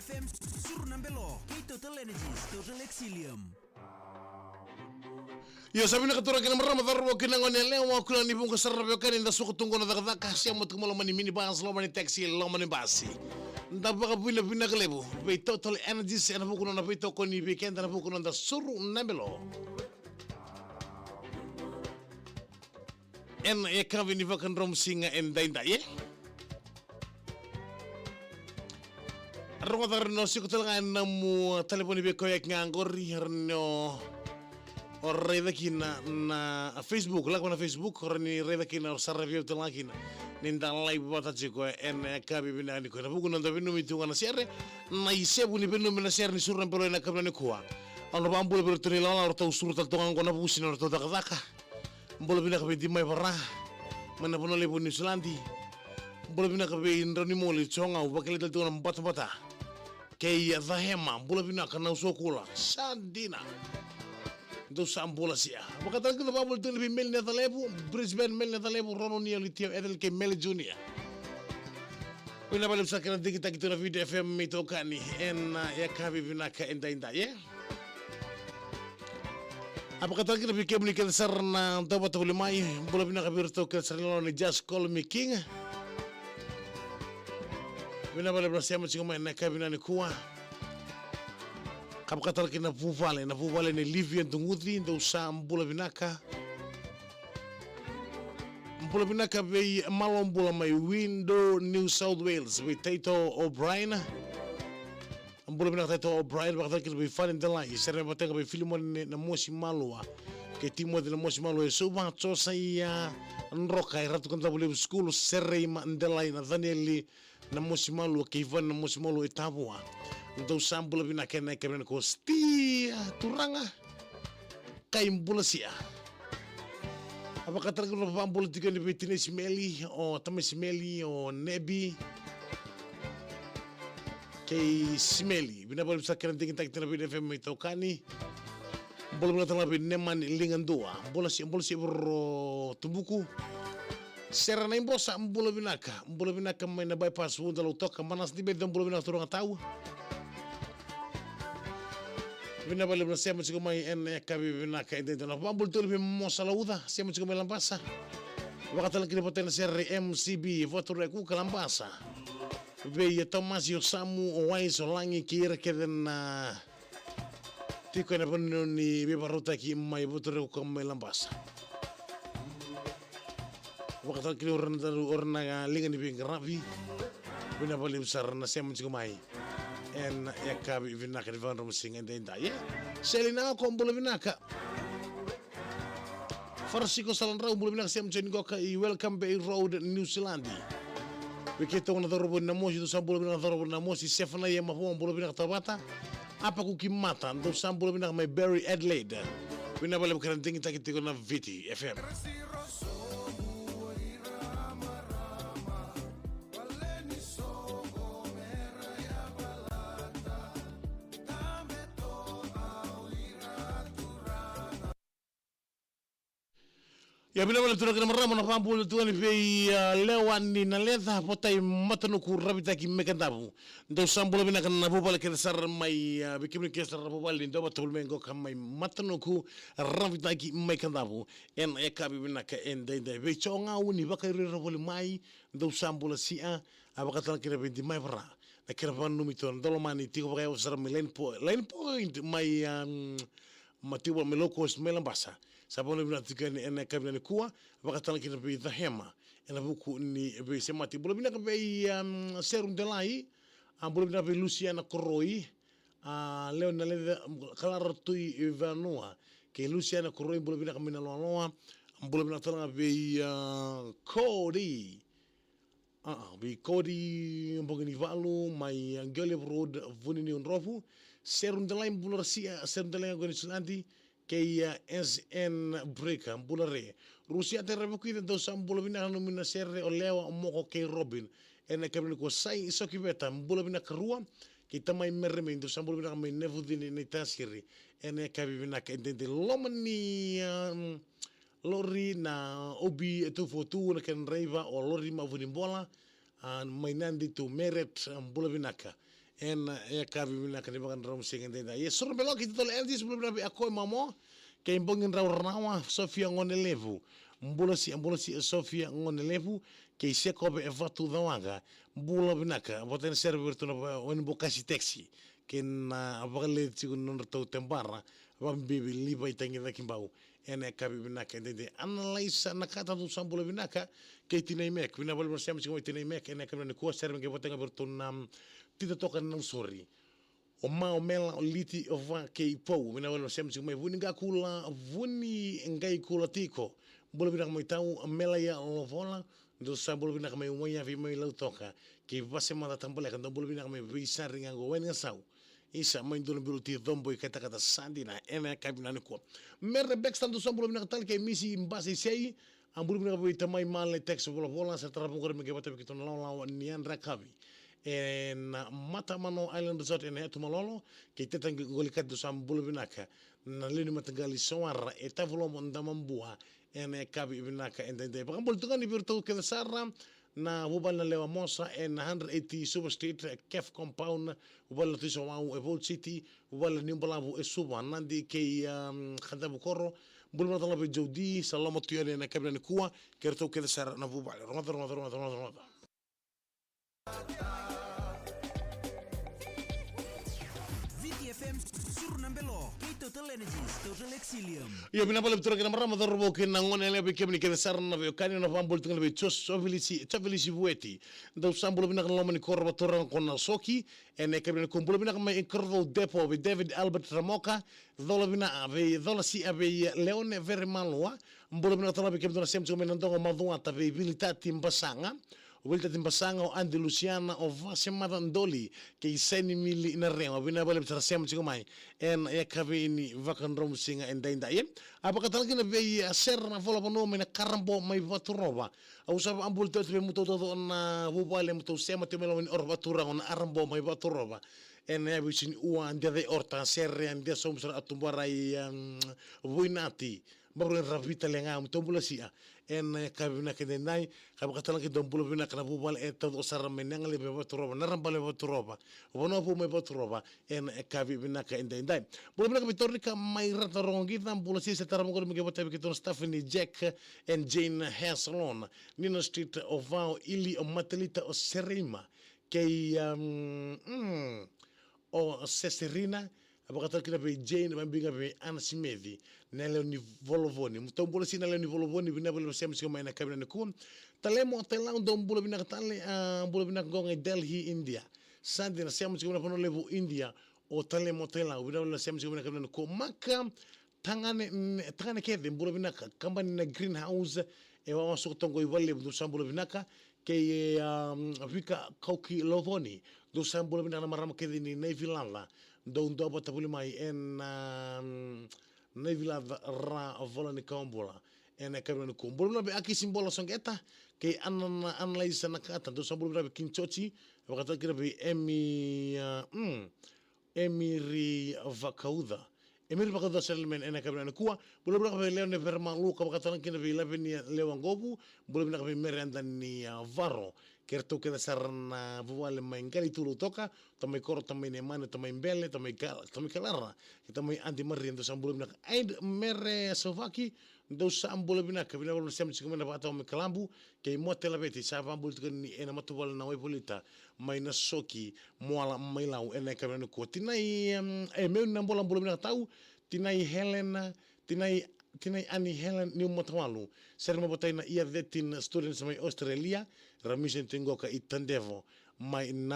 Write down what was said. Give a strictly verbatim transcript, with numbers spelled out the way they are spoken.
F M, Suru na Belo, kei Total Energies, Total Exilium. Io, sa vinaka turaga kei na marama, cauravou kei na gone yalewa, kila ni vuqa sara na veiwekani, da suka tu qo na cakacaka, sema tiko mai loma ni minibus, loma ni taxi, loma ni basi. Da vakavinavinaka levu vei Total Energies ena vuku ni nona veitokoni vei keda ena vuku ni noda Suru na Belo. Ena yakavi ni vakadromusiga edaidai, e? Rogoca, rawa ni o siko tale ga ena nomu talevoni vei koya e ke ga qori, rawa ni o raica kina na Facebook, lako na Facebook, rawa ni raica kina, o saravi au tale ga kina ni da live vata tiko ena yakavi vinaka nikua. Ena vuku ni noda veinanumi tu ga na sere, na isevu ni veinanumi na sere ni Suru na Belo ena yakavi nikua. Au na vakabula vei iratou na ilawalawa, ratou suru tale tu ga qo na vusi ni nodratou cakacaka. Bula vinaka vei Dimai Vara mai na vanua levu o Niusiladi. Bula vinaka vei Draunimoli, Jogau, vakilai tale tu na batabata kei Cahema. Bula vinaka na Usokula, sa dina. Dou sa bula sia. Vakatale kina vakabula tu vei Meli na Yacalevu, Brisbane, Meli na Yacalevu, Rono ni Yalitio, Ethel kei Meli Junior. Vinaka vakalevu sara kei na digitaki tu na Viti F M mai Tokani ena yakavi vinaka edaidai, e? A vakatale kina vei kemuni kece sara na dau vata voli mai, bula vinaka vei iratou kece sara na loma ni Just Call Me King. Vinaka vakalevu na sema tiko mai ena yakavi nikua. Ka vakatale kina vuvale, na vuvale ni Livia Duguci, dou sa bula vinaka. Bula vinaka vei Malo Bula mai Windhoek, New South Wales, vei Taito O'Brien. Bula vinaka Taito O'Brien, vakatale kina vei Fale Delai, sere mai Vatega vei Filimone Namosimalua kei Timoci Namosimalua e Suva, Josaia Droka e Ratu Kadavulevu School, Serei Madelai, Nathanieli Namosimalua kei Ivani Namosimalua e Tavua. Dou sa bula vinaka ena yakavi nikua, Stia Turaga. Kai bula sia. A vakatale kina vakabula tiko yani vei tinai Simeli, o tamai Simeli, o Nebi kei Simeli. Vinaka vakalevu sara kei na digitaki tu na Viti F M mai Tokani. Bula vinaka tale ga vei Nemani Ligadua. Bula sia, bula sia voro Tubuku. Sera na ibosa, bula vinaka. Bula vinaka mai na bypass Vuda Lautoka, Manasa ni Beci, bula vinaka turaga tau. Vinaka vakalevu na sema tiko mai ena yakavi vinaka edaidai. Na vakabula tiko vei Mosa Lauca, sema tiko mai Labasa. Vakatale kina vata na sere M C B, Vatureku ka Labasa. Vei Tomasi, o Samu, o Wais, o Lagi kei ira kece na tiko ena vanua ni veivakarautaki mai Vatureku ka mai Labasa. Vakatale kina o ira na daru, o ira na liga ni veiqaravi. Vinaka vakalevu sara na sema tiko mai ena yakavi vinaka ni vakadromusiga edaidai, e? Selina Oko, bula vinaka. Farasiko Saladrau, bula vinaka, sema tiko ni qoka i Welcome Bay Road, New Zealand. Vei keitou na cauravou ni Namosi, dou sa bula vinaka na cauravou ni Namosi. Sefanaia Mavoa, bula vinaka Tavata. Apa Kuki Mata, dou sa bula vinaka mai Barry, Adelaide. Vinaka vakalevu kei na digitaki tiko na Viti F M. Ia vinaka vakalevu turaga kei na marama, na vakabula tu yani vei, a, Lewa ni Naleca, Votai, Matanuku, Ravitaki mai Kadavu. Dou sa bula vinaka na vuvale kece sara mai, a, vei kemuni kece sara na vuvale ni dau vata voli mai qoka mai Matanuku, Ravitaki mai Kadavu. Ena yakavi vinaka edaidai vei Jogau ni vakairoiro voli mai, dou sa bula sia. A vakatale kina vei Dimai Vara, na kena vakananumi tu na Dolomani, tiko vakayawa sara mai Line Po-, Line Point mai, um, ma tiko mai Low Cost mai Labasa. Sa vakananumi na tiko yani ena yakavi nikua. Vakatale kina vei Cahema ena vuku ni veisemati. Bula vinaka vei, um, Seru Delai. A, bula vinaka vei Lusiana Koroi. A, Lewa ni Naleca, Kalara Tui Vanua kei Lusiana Koroi, bula vinaka mai Naloaloa. Bula vinaka tale ga vei, a, Cody. A, vei Cody Boginivalu mai, a, Giolef Road, Vuniniu Drofu. Seru Delai, bula sia, Seru Delai ga ko Niusiladi. Kei, a, S N Breaker, bula re. Rusia Terevakuica, dou sa bula vinaka, na nomuni na sere o Lewa, o Moko kei Robin. Ena yakavi nikua. Sai Sokiveta, bula vinaka rua. Kei tamai Meremei, dou sa bula vinaka mai Nevucini, Naitasiri. Ena yakavi vinaka edaidai, loma ni, um, lori na O B two four two, na kena draiva o Lori Mavunibola, a, mai Nadi tu Meret, a, bula vinaka. Ena yakavi vinaka ni vakadromu siga edaidai. E Soro Beloki, Totolo Energies, bula vinaka vei Akoi Mamo. Kei Bogi Drau Rawa, Sofia Gonelevu. Bula si, bula si, Sofia Gonelevu. Kei Sekobe e Vatu Cawaqa. Bula vinaka, vata na sere vei iratou na va-, Wani Bokasi Taxi. Kei na vakaleti tiko ni nodratou tebara, vabibi Livai Tagicakibau. Ena yakavi vinaka edaidai. Analaisa Nakata, dou sa bula vinaka. Kei Tinai Mek, vinaka vakalevu na sema tiko mai Tinai Mek. Ena yakavi nikua, sere me qai vata ga vei iratou na, mm, Tita Toka na Nausori. O Ma, o Mela, o Liti, o Va kei Pou. Vinaka vakalevu na sema tiko mai Vuni Qakula, Vuni Qai Kula Tiko. Bula vinaka mai Tau, Mela ia Lovola. Dou sa bula vinaka mai Waiyavi mai Lautoka. Kei Vasemata Tabaleka, dou bula vinaka mai Veisari ga qo Waigasau. Isa mai Dua na Bilo Ti Cobo i Katakata, sa dina, ena yakavi nikua. Mere Baxter, dou sa bula vinaka tale, kei Misi Basa Isei, a bula vinaka vei tamai Male Tex Volavola, sa tarava qori me qai vata vei keitou na lawalawa ni yadra yakavi. Ena Matamano Island Resort, ena Yatu Malolo, kei Teta Qolikati, dou sa bula vinaka. Na lewe ni mataqali Sawara, e Tavulomo Damabua, ena yakavi vinaka edaidai. Vakabula tu ga ni vei iratou kece sara, na vuvale na Lewa Mosa, ena hundred eighty Suva Street, Caf Compound, vuvale na Tui Sawau, e Vault City, vuvale na Niu Balavu, e Suva, Nadi kei, um, Kadavukoro, bula vinaka tale vei Jodi, sa loma tu yani ena yakavi nikua, kei iratou kece sara na vuvale. Rogoca, rogoca, rogoca, rogoca, rogoca. Viti F M, Suru na Belo, kei Total Energies, Total Exilium. Io, vinaka vakalevu turaga kei na marama, cauravou kei na goneyalewa, vei kemuni kece sara na veiwekani, na vakabula tu ga vei Jos-, Jovelisi, Jovelisi Vueti. Dou sa bula vinaka na loma ni koro vakaturaga ko Nasoki, ena yakavi nikua. Bula vinaka mai Korovou Depo, vei David Albert Ramoka, Cola vina-, vei Cola Sia, vei Leone Veremalua. Bula vinaka tale vei kemudou na sema tiko mai Nadogo Macuata, vei Vilitati Basaga. O Vilitati Basaga, o Adi Lusiana, o Vasemata Doli, kei Saini Mili Narewa. Vinaka vakalevu sara sema tiko mai ena yakavi ni vakadromu siga edaidai. A vakatale kina vei, a, Sera na Vola Vanua mai Nakarabo mai Vaturova. Au sa vakabula tale vei mutou taucoko na vuvale mutou sema tiko mai loma ni oro vakaturaga na Arabo mai Vaturova. Ena yavi ni siga ni ua, Dece Orta, Sere, Dece Sobu Sara, Atubarai, um, Vuinati. Baru e ravi tale ga, mutou bula sia. Ena yakavi vinaka edaidai, ka vakatale ga keitou bula vinaka na vuvale e taucoko sara mai Nagalevu e Vaturova, Narabale e Vaturova, Vanua Vou mai Vaturova, ena yakavi vinaka edaidai. Bula vinaka vei Torika mai Rata Rogoqica, bula sia, sa tarava qori me qai vata vei keitou na staff ni Jack and Jane Hair Salon, Nina Street, o Vao, Ili, o Matelita, o Sereima, kei, um, mm, o Seserina, a vakatale kina vei Jane, vabiga vei Ana Simeci, na lewe ni Volovoni. Mutou bula sia na lewe ni Volovoni, vinaka vakalevu sema tiko mai ena yakavi nikua. Talemo Tailau, dou bula vinaka tale, a, bula vinaka qo ga i Delhi, India. Sa dina, sema tiko mai na Vanua Levu India, o Talemo Tailau, vinaka vakalevu sema tiko mai ena yakavi nikua. Maka, Tagane, ne-, tagane kece, bula vinaka, kabani na Greenhouse, e wawa suka toka qo i Valelevu, dou sa bula vinaka, kei, um, Vika Kauki Lovoni, dou sa bula vinaka na marama kece ni Naivilaca, dou duavata voli mai ena, um, Naivilaca ra vola ni kawa bula, ena yakavi nikua. Bula vinaka vei Akisi Bola Soqeta, kei Ana-, Analaisa Nakata, dou sa bula vinaka vei King Chochi, vakatale kina vei Emi, uh, mm, Emiri Vakauca. Emiri Vakauca Settlement ena yakavi nikua. Bula vinaka vei Leone Veremaluka, vakatale kina vei Lavenia Lewaqovu. Bula vinaka vei Mere Adani, a, Varo. Kei ratou kece sara na vuvale mai Qalitulu toka. Tamai Koro, tamai Nemane, tamai Bele, tamai Kal-, tamai Kalara. Kei tamai Adi Maria, dou sa bula vinaka. Aid Mere Sauvaki, dou sa bula vinaka. Vinaka vakalevu na sema tiko mai na vakatawa mai Kalabu. Kei Mote Laveti, sa vakabula tiko ni ena matavuvale na Waivolita mai Nasoki, Moala mai Lau, ena yakavi nikua. Tinai, em, e, Meuni Nabola, bula vinaka tau. Tinai Helena, tinai, tinai Ani Helen Niumatawalu. Sere mai vata na Year thirteen students mai Australia, ra mission tiko qo i Tadevo, mai na